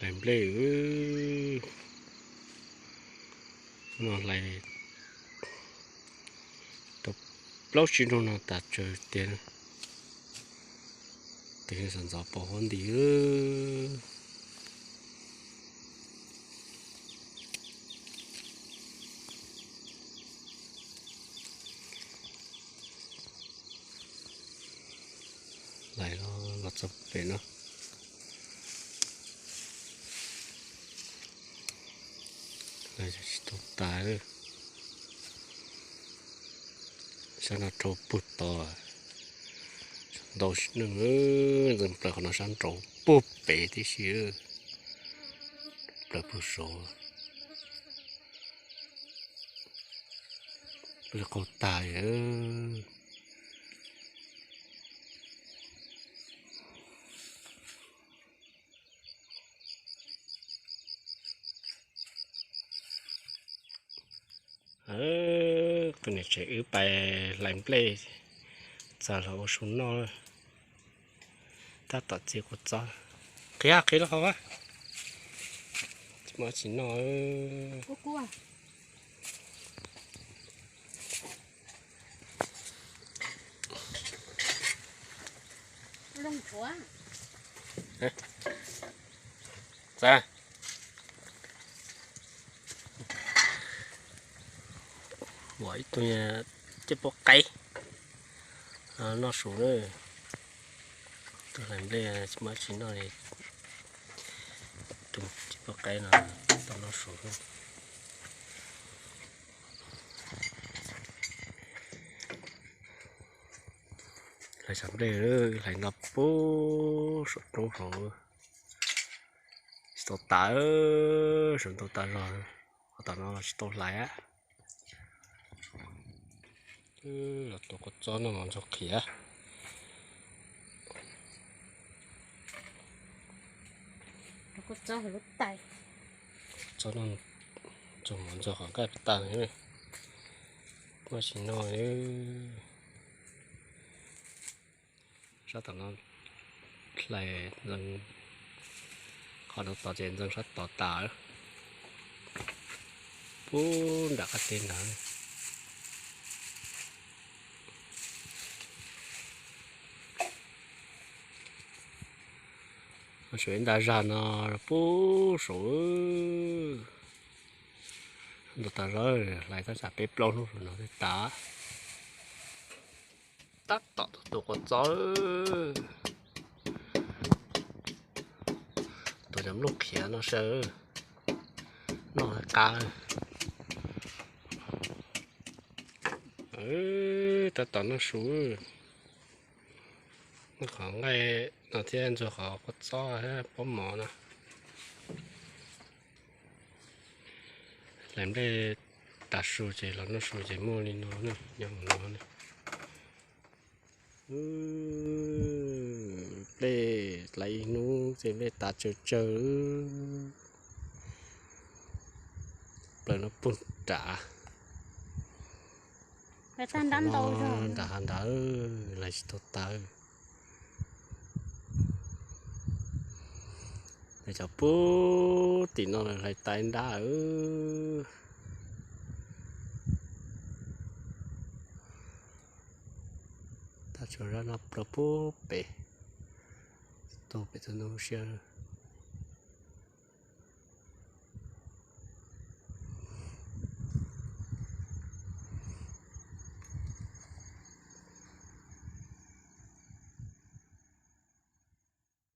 Hlais nplej, no hlais tau plaub tsib hnub no tas tsawg tiag. Tes xav ntxov pos huab nti. Hlais los txog pem no. Hlais tsis tau tas. Sab no rau puag tod, ntau sim neej. Ntxeev plaws qhov no sab nraud puag pem tib si, plaws puag saud. Qaug tag. Tus niam tsev wb pais hlais nplej, txog los ua su noj. Tab tom txiav kua txob. Qhia qhia lub qhov, tsis muaj tsis noj. Ua ib tug coj pub qaib noj su na. Tus hlais nplej tsis muaj tsis noj li, tus coj pub qaib no tau noj su. Hlais xav nplej, hlais no puag saum roob saud. Tsis tau tas, sawv ntau tas zog. Qhov tom no los tsis tau hlais. Los tua kua txob noj mov ntxuag qhiav. Txob noj ntxuag mov ntxuag qhov nqaij tas, muaj tsis noj. Sab tom no hlais ntxeev, qhov no tod ces ntxeev sab tod tas, puag nram qab teb ntawd. Suav ib nta zag no puag saud, ntau tas zog, hlais tab tsam peb plaub hnub no thiaj tas. Tab tom tus tua kua txob, tus cov nplooj qhiav no saw, noj qab. Tab tom noj su, noj qhov nqaij no thiab ntxuag qhov kua txob thiab pob mov no. Hlais nplej tas su ces los noj su ces muaj li no, nyob hauv no. Nplej hlais ib hnub ces nplej tas tsawg tsawg. Plaws no puag nram, nram hav ntawd hlais tsis tau tas. Cov puag tim no lawv hlais tas ib nrab. Tab tshuav zaj no plaws puag pem, tuaj pem txog ntoo siab.